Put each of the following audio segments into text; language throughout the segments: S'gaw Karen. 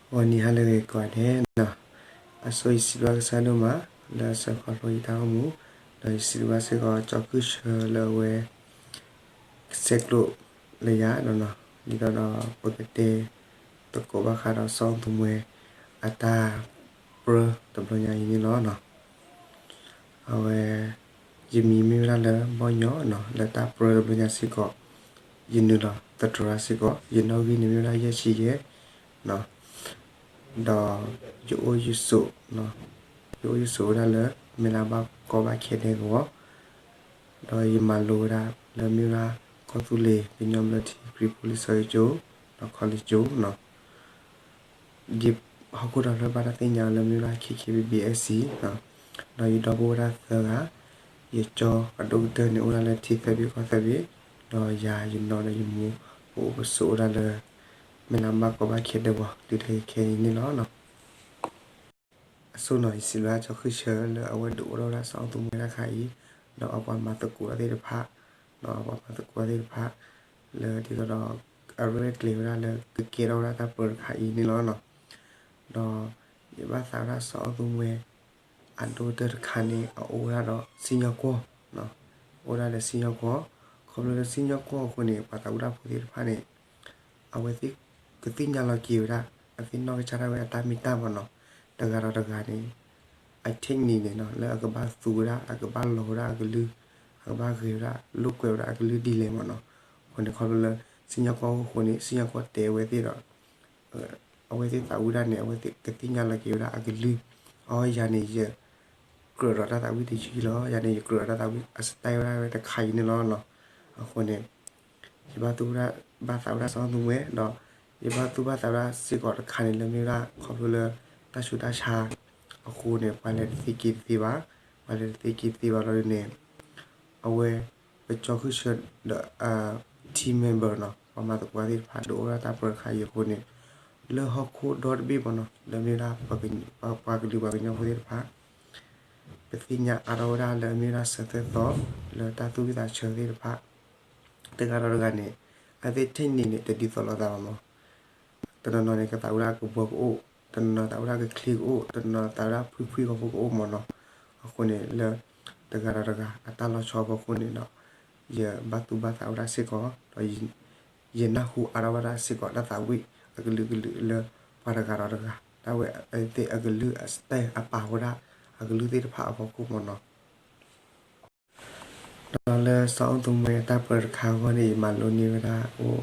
ဂီၤနံၤဟါလၢအဂ့ၤကိးဂၤဒဲးနီၤ, အဆိယစံးဘျုးကစၢ်ဒိၣ်မး လၢအဆှၢခီဖျိယတၢ်အိၣ်မူ, ဒီးယစံးဘျုးဘၣ်စ့ၢ်ကီး ကၠီၤခုၣ်ဆၢလၢအဝဲ ဆဲးကျိးလၢယၤနီၤ, ဒ်သိးဒီးပကတဲသကိးဘၣ်ဃးဒီးစီၤအီသုမှဲ အတၢ်ပြၢတဘျီညါအံၤန့ၣ်လီၤနီၤ. အဝဲ ယမံၤမ့ၢ်ဝဲဒၣ်လၢဘီၣ်ညီနီၤ, လၢတၢ်ပြၢတဘျီညါစ့ၢ်ကီး ယနုာ်လီၤသတြီၤစ့ၢ်ကီး, ယနီၣ်ဂံၢ်န့ၣ်မ့ၢ်ဝဲဒၣ်ယဲၢ်ဆံယဲၢ်နီၤ, ဒီးယအိၣ်ယဆိး ယအိၣ်ယဆိးဝဲဒၣ်လၢ မဲၢ်လးဘၣ်ကီဘၣ်ခဲဒဲကဝီၤ, ဒီးယမၤလိဝဲဒၣ်လၢမ့ၢ်ဝဲဒၣ် ကီၢ်သူလ့ၤကညီဘျၢထံ ခရံာ်ဖိလံာ်စီဆှံကၠိ ဒီး college ကၠိနီၤ. ယဟီၣ်ခိၣ်ဒီးလၢဘၣ်တၢ်သ့ၣ်ညါလၢမ့ၢ်ဝဲဒၣ် K K B B S C ဒီးယဒီပုၢ်ဝဲဒၣ်သၢဂၤ, ယကၠီအဒိၣ်ကတၢၢ်န့ၣ် အိၣ်ဒၣ်လၢထံသၢဘ့ၣ်ကီၢ်သၢဘ့ၣ်, ဒီးယၤယနီၢ်ဒီးယမိၢ် ပအိၣ်ပဆိးဝဲဒၣ်လၢ မဲၢ်လးဘၣ်ကီဘၣ်ခဲဒဲကဝီၤ တုၤတၢ်ခဲအံၤန့ၣ်လီၤနီၤ. အဆိနီၤ ယစံးဘျုးကၠီၤခုၣ်ဆၢလၢအဝဲဒုးအိၣ်ထီၣ်ဝဲဒၣ်စီၤအီသုမှဲတခါအံၤ, ဒီးအပှၤမၤသကိးတၢ်သ့ၣ်တဖၣ်, ဒီးအပှၤမၤသကိးတၢ်သ့ၣ်တဖၣ် လၢဒ်သိးဒီး အရဲၣ်ကျဲၤဝဲဒၣ်လၢကကဲထီၣ်ဝဲဒၣ်တၢ်ပြၢတခါအံၤန့ၣ်လီၤနီၤ. ဒီးယဘၣ်သးဝဲဒၣ်စီၤအီသုမှဲ အဒိၣ်ကတၢၢ်တခါန့ၣ် အအိၣ်ဝဲဒၣ်ဒီးစံၣ်ညီၣ်ကွီၢ်, အိၣ်ဒၣ်ဒီးစံၣ်ညီၣ်ကွီၢ်, ခီဖျိလၢစံၣ်ညီၣ်ကွီၢ်အဃိန့ၣ် ပှၤသးဝံၣ်တၢ်ဖိသ့ၣ်တဖၣ်န့ၣ် အဝဲသ့ၣ်ကသ့ၣ်ညါလီၤက့ၤဝဲဒၣ် အသ့ၣ်နီၣ်ကစၢ်ဒၣ်ဝဲအတၢ်မ့ၢ်တၢ်မၢ်နီၤ, တဂၤဒီးတဂၤန့ၣ် အ technique န့ၣ်နီၤ လၢအကဘၣ်သူဝဲဒၣ် အကဘၣ်လီၤဝဲဒၣ်အကလုၢ်, အကဘၣ်ဂဲၤဝဲဒၣ် လိာ်ကွဲဝဲဒၣ်အကလုၢ်ဒ်လဲၣ်မၢ်နီၤ. အဃိန့ၣ် ခီဖျိလၢ စံၣ်ညီၣ်ကွီၢ်အဃိန့ၣ် စံၣ်ညီၣ်ကွီၢ်တဲဝဲသ့ၣ်ဒီး အဝဲသ့ၣ်သးဝံၣ်ဒၣ်န့ၣ် အဝဲသ့ၣ်ကသ့ၣ်ညါလီၤက့ၤဝဲဒၣ်အကလုၢ်, အီ ယၤန့ၣ်ယ ကြၢးဒီးတၢ်သးဝံၣ်တယုၢ်လီၤ, ယၤန့ၣ် ယကြၢးဒီးတၢ်သးဝံၣ်အ style ဝဲဒၣ်ဝဲတခါအံၤန့ၣ်လီၤနီၤ. အဃိန့ၣ် ယဘၣ်သူဘၣ်သးဝဲဒၣ်စီၤအီသုမှဲ ဒီး ယဘၣ်သူၣ်ဘၣ်သးဝဲဒၣ်စ့ၢ်ကီးတခါန့ၣ်လၢမ့ၢ်ဝဲဒၣ် ခီဖျိလၢ တၢ်ဆူးတၢ်ဆါ အဃိန့ၣ် ပှၤလဲၤတသ့က့ၤတသ့ဘၣ်, ပှၤလဲၤတသ့က့ၤတသ့ဘၣ်လီၤန့ၣ် အဝဲ ပကၠီၤခုၣ်ဆၢဒီး team member နီၤ ပှၤမၤသကိးသ့ၣ်တဖၣ် ဒုးအိၣ်ဒၣ်တၢ်ပြၢတခါအံၤအဃိန့ၣ် လၢဟီၣ်ခိၣ်ဒီတဘ့ၣ်မၢ်နီၤ လၢမ့ၢ်ဝဲဒၣ် ပှၤကလုာ်ပှၤကညီဖိသ့ၣ်တဖၣ် ပသ့ၣ်ညါအါထီၣ်ဝဲဒၣ်လၢမ့ၢ်ဝဲဒၣ်စၢၤသွဲၣ်သီ လၢတၢ်သူၣ်ဝံၣ်သးဆၢသ့ၣ်တဖၣ် တဂၤဒီးတဂၤန့ၣ် အဝဲသ့ၣ် technique န့ၣ် တဒ်သိးလိာ်သးဘၣ်မၢ်. တနီၤနီၤန့ၣ် ကသးဝံၣ်ဒၣ်ကဘီကအိၣ်, တနီၤနီၤသးဝံၣ်ဒၣ်ကချ့ကအိၣ်, တနီၤနီၤသးဝံၣ်ဒၣ်ဖှံဖှံကဖိကအိၣ်မၢ်နီၤ. အဃိန့ၣ်လၢ တဂၤဒီးတဂၤအတၢ်လီၤဆီအဖီခိၣ်န့ၣ်ဒီး ယဘၣ်သူၣ်ဘၣ်သးဝဲဒၣ်စ့ၢ်ကီး ဒီး ယနၢ်ဟူအါထီၣ်ဝဲဒၣ်စ့ၢ်ကီးတၢ်သးဝံၣ်အကလုာ်ကလုာ်လၢ ပှၤတဂၤဒီးတဂၤ တၢ်ဝဲသ့ၣ်အကလုၢ်အ style အပာ်ဝဲဒၣ်အကလုၢ်သ့ၣ်တဖၣ်အဖီခိၣ်မၢ်နီၤ. ဒီးလၢစီၤအီသုမှဲအတၢ်ပြၢတခါအဂီၢ်န့ၣ် ယမၤလိန့ၢ်ဝဲဒၣ်အိၣ်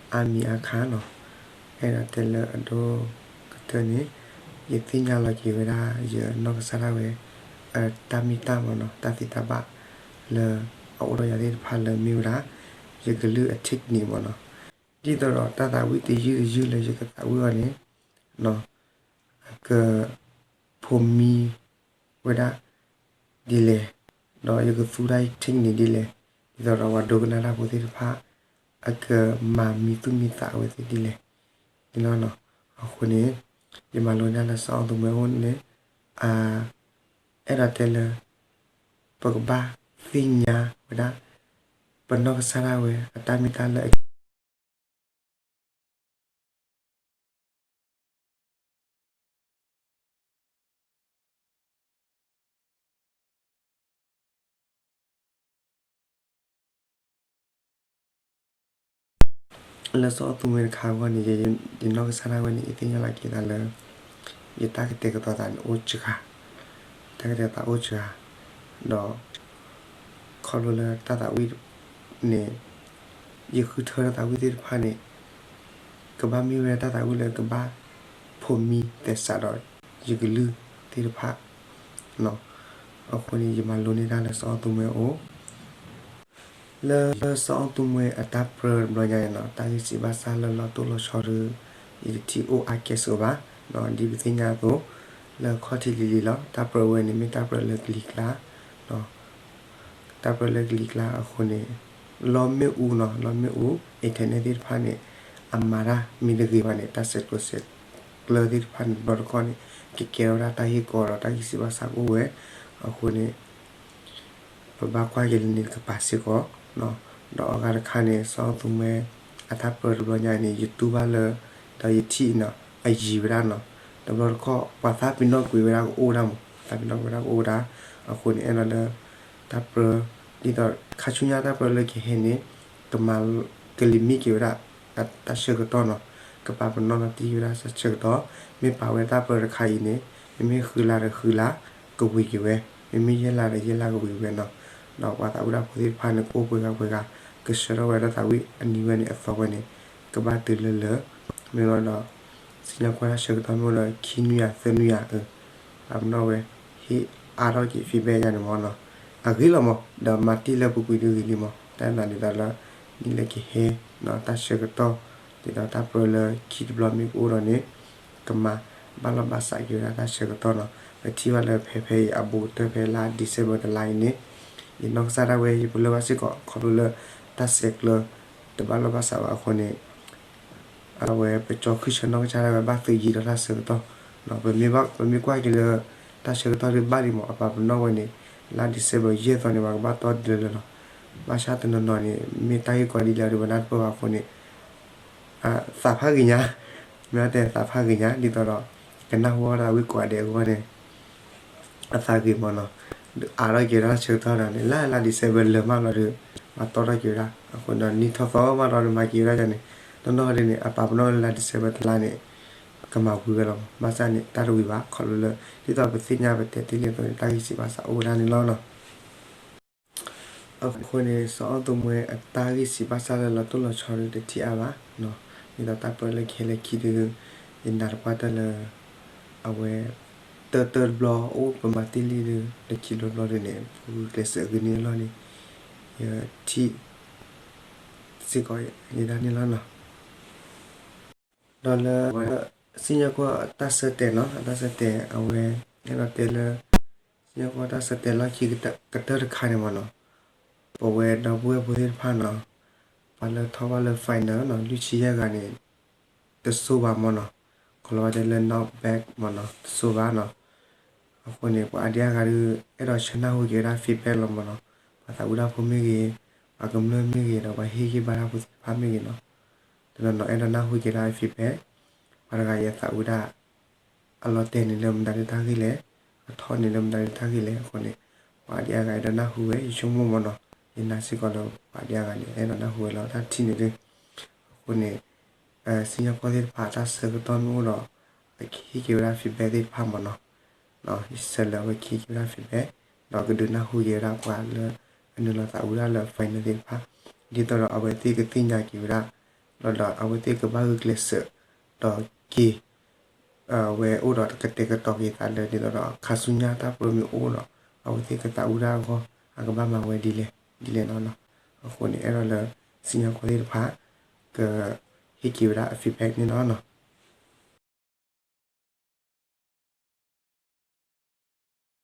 အါမံၤအါခါနီၤ. အဲၣ်ဒိးတဲလၢအဒိၣ်ကတၢၢ်န့ၣ် ယသ့ၣ်ညါလီၤက့ၤဝဲဒၣ် ယနီၢ်ကစၢ်ဒၣ်ဝဲ အတၢ်မ့ၢ်တၢ်မၢ်နီၤ တၢ်သ့တၢ်ဘၣ်လၢအအိၣ်ဒီးယၤသ့ၣ်တဖၣ်လၢမ့ၢ်ဝဲဒၣ် ယကလုၢ်အ technique မၢ်နီၤ. ဒ်သိးဒီးတၢ်သးဝံၣ်တယုၢ်တယုၢ်လၢယကသးဝံၣ်အီၤန့ၣ် အက ဖိးမံဝဲဒၣ်ဒ်လဲၣ်, ဒီးယကသူတၢ် technique ဒ်လဲၣ်, ဒ်သိးဒီးပှၤဒိကနၣ်တၢ်ဖိသ့ၣ်တဖၣ် အကမၤမံသူၣ်မံသးအဝဲသ့ၣ်ဒ်လဲၣ်န့ၣ်လီၤ. အဃိန့ၣ် ယမၤလိန့ၢ်လၢစီၤအီသုမှဲအအိၣ်န့ၣ် အ အဲၣ်ဒိးတဲလၢ ပကဘၣ်သ့ၣ်ညါဝဲဒၣ် ပနီၢ်ကစၢ်ဒၣ်ဝဲအတၢ်မ့ၢ်တၢ်လၢအ လၢစီၤအီသုမှဲတခါအဂီၢ်န့ၣ် ယနီၢ်ကစၢ်ဒၣ်ဝဲန့ၣ် ယသ့ၣ်ညါလီၤက့ၤသးလၢ ယတၢ်ကတဲာ်ကတီၤသးန့ၣ်အိၣ်စှၤ, တၢ်ကတဲာ်ကတီၤသးအိၣ်စှၤ, ဒီး ခီဖျိလၢတၢ်သးဝံၣ်န့ၣ် ယဃုထၢတၢ်သးဝံၣ်သ့ၣ်တဖၣ်န့ၣ် ကဘၣ်မ့ၢ်ဝဲဒၣ်တၢ်သးဝံၣ်လၢကဘၣ်ဖိးမံသဲစးဒီးယကလုၢ်သ့ၣ်တဖၣ် အဃိန့ၣ် ယမၤလိန့ၢ်တၢ်လၢစီၤအီသုမှဲအအိၣ် လၢစီၤအီသုမှဲအတၢ်ပြၢတဘျီညါန့ၣ်နီၤ တၢ်ဂ့ၢ်စံးဘၣ်စၢ်လၢလီၤတိၢ်လီၤဆီဒီး ယတထံၣ်အိၣ်အါကဲၣ်ဆိးဘၣ်, ဒ်ပသ့ၣ်ညါအသိး လၢခီၣ်ထံးလံၤလံၤလီၤ တၢ်ပြၢဝဲန့ၣ် မ့ၢ်တၢ်ပြၢလၢကလံၤကျါ တၢ်ပြၢလၢကလံၤကျါအဃိန့ၣ် လီမ့ၣ်အူနီၤ လီမ့ၣ်အူ internet သ့ၣ်တဖၣ်န့ၣ် အမၤတၢ်မ့ၢ်တဂ့ၤဘၣ်န့ၣ် တၢ်ဆဲးကျိးဆဲးကျၢသ့ၣ်တဖၣ်န့ၣ် တဘျီတခီၣ်န့ၣ် ကကဲထီၣ်ဝဲဒၣ်တၢ်ဟ့ၣ်ကီးဒီးတၢ်ဂ့ၢ်စံးဘၣ်စၢ်ကအိၣ်ဝဲ အဃိန့ၣ် ပဘၣ်ကွၢ်က့ၤလၢန့ၣ်တကပၤစ့ၢ်ကီး, ဒီးအဂၤတခါန့ၣ် စီၤအီသုမှဲအတၢ်ပြၢတဘျီညါန့ၣ် ယတူၢ်ဘၣ်လၢ ဒီးယထံၣ်နီၤ အယံၤဝဲဒၣ်နီၤ. တဘျီတခီၣ် ပှၤသးပ့ၤနီၣ်ကွံာ်ဝဲဒၣ်ကအိၣ်ဒၣ်မး, ပှၤသးပ့ၤနီၣ်ကွံာ်ဝဲဒၣ်ကအိၣ်ဒၣ်. အဃိန့ၣ် အဲၣ်ဒိးလၢ တၢ်ပြၢ ဒ်သိး ခါဆူညါတၢ်ပြၢလၢကဟဲန့ၣ် ကမၤ ကလံၤမံက့ၤဝဲဒၣ် တၢ်ဆၢကတီၢ်နီၤ, ကပာ်ပနီၣ်လီၤတံၢ်ဝဲဒၣ်တၢ်ဆၢကတီၢ်. မ့ၢ်ပာ်ဝဲတၢ်ပြၢတခါအံၤန့ၣ် မ့မ့ၢ်ဃုလါဒီးဃုလါ ကဝံၤက့ၤဝဲ, မ့မ့ၢ်ယဲၢ်လါဒီးယဲၢ်လါကဝံၤက့ၤဝဲနီၤ. ဒီးပှၤသးဝံၣ်တၢ်ဖိသ့ၣ်တဖၣ်န့ၣ် ကအိၣ်ပှဲၤဂၤပှဲၤဂၤ ကဆှၢထီၣ်ဝဲတၢ်သးဝံၣ်အနံၤဝဲန့ၣ် အသီဝဲန့ၣ် ကဘၣ်တုၤလၢလၢာ်, မ့ၢ်ဝဲဒီး စံၣ်ညီၣ်ကွီၢ်တၢ်ဆၢကတီၢ်မ့ၢ်အိၣ်ဒီး ခံနွံယၤသၢနွံယၤ အ ပာ်ပနီၣ်ဝဲ ဟ့ၣ်အါထီၣ်က့ၤ feedback ယၤန့ၣ်မ့ၢ်နီၤ. အဂ့ၤလီၤမး ဒီးမၤတံၢ်လၢပူၤကွံာ်ဒ်ဂ့ၤလံမး, တၢ်နာ်ဒ်သိးလၢ နံၣ်လၢကဟဲ တၢ်ဆၢကတီၢ် ဒ်သိးတၢ်ပြၢလၢခံတဘျီမ့ၢ်ကအိၣ်ဒီးန့ၣ် ကမၤဘၣ်လီၢ်ဘၣ်စးက့ၤဝဲဒၣ်တၢ်ဆၢကတီၢ်နီၤ. ပထံၣ်ဘၣ်လၢဖဲဖဲအံၤ အဘူးကတၢၢ်ဖဲလါ December တလါအံၤန့ၣ် ယနီၢ်ကစၢ်ဒၣ်ဝဲ ယပလၢၢ်ဘၣ်စ့ၢ်ကီး ခီဖျိလၢ တၢ်ဆဲးကျၢ တဘၣ်လီၢ်ဘၣ်စးဘၣ်အဃိန့ၣ် အဝဲပကၠီဃုဆၢနီၢ်ကစၢ်ဒၣ်ဝဲဘၣ်သုးယံၤဒီးတၢ်ဆၢကတီၢ်, ပမ့ၢ်ကွၢ်က့ၤလၢ တၢ်ဆၢကတီၢ်ဒ်ဘၣ်လံမး အပာ်ပနီၣ်ဝဲန့ၣ် လါ December ယဲၢ်သီန့ၣ် ပှၤကဘၣ်တီဒ်လၢလၢာ်လီၤ. ဘၣ်ဆၣ်တနီၤနီၤန့ၣ် မ့ၢ်တၢ်ဂ့ၢ်ကီဒ်လဲၣ်ဒီးပနၢ်တပၢၢ်ဘၣ်အဃိန့ၣ် သးဖးဂ့ၤညါ, မ့ၢ်တဲသးဖးဂ့ၤညါ ဒ်သိးဒီး ကနၢ်ဟူဝဲဒၣ်ဝံၣ်ကိးဂၤဒဲးအဂီၢ်န့ၣ် အသးဂ့ၤမးနီၤ. အါထီၣ်က့ၤတၢ်ဆၢကတီၢ်ဒီးန့ၣ် လၢလါ December လၢာ်မးလီၤဒီး ပှၤတီထီၣ်က့ၤဝဲဒၣ်, အဃိဒီးနံၣ်ထီၣ်သီမးလီၤဒီးမၤက့ၤဝဲဒၣ်န့ၣ် နီၢ်နီၢ်ဒ်န့ၣ် အပာ်ပနီၣ်လၢလါ December တလါန့ၣ် ကမၤဝံၤဝဲလီၤ. ဘၣ်ဆၣ်န့ၣ် တၢ်တဝံၤဘၣ် ခီဖျိလၢ ဒ်သိးပသ့ၣ်ညါပတဲတ့ၢ်လံအသိးန့ၣ် တၢ်ဂံၢ်စၢ်ဘါစၢ်အိၣ်ဝဲဒၣ်န့ၣ်လီၤနီၤ. အဃိန့ၣ် စီၤအီၣ်သူမှဲအတၢ်ဂံၢ်စၢ်ဘါစၢ်လၢလီၤတိၢ်လီၤဆီဒီးတထံၣ်အါဘၣ်, ဒ်သိးတၢ်ပြၢလၢကဟဲလၢခံဒီး ယနာ်သပှၢ်တၢၢ်လၢ အဝဲ တၢၢ်တၢၢ်တဘျီအိၣ် ပမၤတ့ၢ်လံဒီး တခံဘျီဘျီဒ်န့ၣ် ပဂုာ်ကျဲးစၢးအဂ့ၤန့ၣ်အလီၢ်န့ၣ် ယထံၣ်စ့ၢ်ကီးယဲဒၣ်န့ၣ်လီၤနီၤ. ဒီးလၢ စံၣ်ညီၣ်ကွီၢ်တၢ်ဆၢတဲာ်နီၤ, အတၢ်ဆၢတဲာ်အဝဲ အဲၣ်ဒိးတဲလၢ စံၣ်ညီၣ်ကွီၢ်တၢ်ဆၢတဲာ်လီၢ်ခံကတၢၢ်တခါန့ၣ်မးနီၤ, ပဝဲဒီပုၢ်ဝဲၢ်ဖိသ့ၣ်တဖၣ်နီၤ, ပှၤလၢထီၣ်ဘၣ်လၢ final နီၤ လွံၢ်ဆံယဲၢ်ဂၤန့ၣ် တစိၤဘၣ်မးနီၤ, ကီၤလၤဝါတဲလၢ not bad မးနီၤ တစိၤဘၣ်နီၤ. အဃိန့ၣ် ပှၤအါဒံအါဂၤဒီး အဲၣ်ဒိးဆၢနၢ်ဟူက့ၤဝဲဒၣ် feedback လီၤမးနီၤ, ပှၤသးဝံၣ်တၢ်ဖိမ့ၢ်ဂ့ၤ, ပှၤကမျၢၢ်မ့ၢ်ဂ့ၤဒီး ပှၤဟ့ၣ်ဂံၢ်ဘါတၢ်ဖိသ့ၣ်တဖၣ်မ့ၢ်ဂ့ၤနီၤ, တနီၤနီၤအဲၣ်ဒိးနၢ်ဟူက့ၤဒၣ် feedback, ပှၤတဂၤယသးဝံၣ်ဒၣ် အလီၤတဲာ်န့ၣ်လၢမတၤဒုးတၢ်ဂ့ၢ်လဲၣ်, အထီၣ်န့ၣ်လၢမတၤဒုးတၢ်ဂ့ၢ်လဲၣ်အဃိန့ၣ်, ပှၤအါဒံအါဂၤအဲၣ်ဒိးနၢ်ဟူဝဲ ယဆိကမိၣ်မးနီၤ, ယနာ်စ့ၢ်ကီးလၢပှၤအါဒံအါဂၤန့ၣ် အဲၣ်ဒိးနၢ်ဟူဝဲလီၤတၢ်ထံၣ်န့ၣ်ဒုး, အဃိန့ၣ် စံၣ်ညီၣ်ကွီၢ်သ့ၣ်တဖၣ်တၢ်ဆၢကတီၢ်မ့ၢ်အိၣ်ဒီး အကဟ့ၣ်က့ၤဝဲဒၣ် feedback သ့ၣ်တဖၣ်မးနီၤ, ယဆၢလၢအဝဲကဟ့ၣ်က့ၤဝဲဒၣ် feedback, ဒီးကဒုးနၢ်ဟူက့ၤဝဲဒၣ်ပှၤလၢ အနုာ်လီၤသးဝံၣ်ဒၣ်လၢ final သ့ၣ်တဖၣ်, ဒ်သိးဒီးအဝဲသ့ၣ်ကသ့ၣ်ညါက့ၤဝဲဒၣ်, ဒီးဒီးအဝဲသ့ၣ်ကဘၣ်ဂုာ်ကျဲးစၢး, ဒီးက့ၤ အဝဲအိၣ်ဒီးကတဲာ်ကတီၤက့ၤသးလၢ ဒ်သိးဒီးခါဆူညါတၢ်ပြၢမ့ၢ်အိၣ်ဒီး အဝဲသ့ၣ်ကသးဝံၣ်ဒၣ်အဂီၢ် အကဘၣ်မၤဝဲဒ်လဲၣ်ဒ်လဲၣ်နီၤ. အဃိန့ၣ် အဲၣ်ဒိးလၢ စံၣ်ညီၣ်ကွီၢ်သ့ၣ်တဖၣ် က ဟ့ၣ်က့ၤဝဲဒၣ်အ feedback န့ၣ်လီၤ.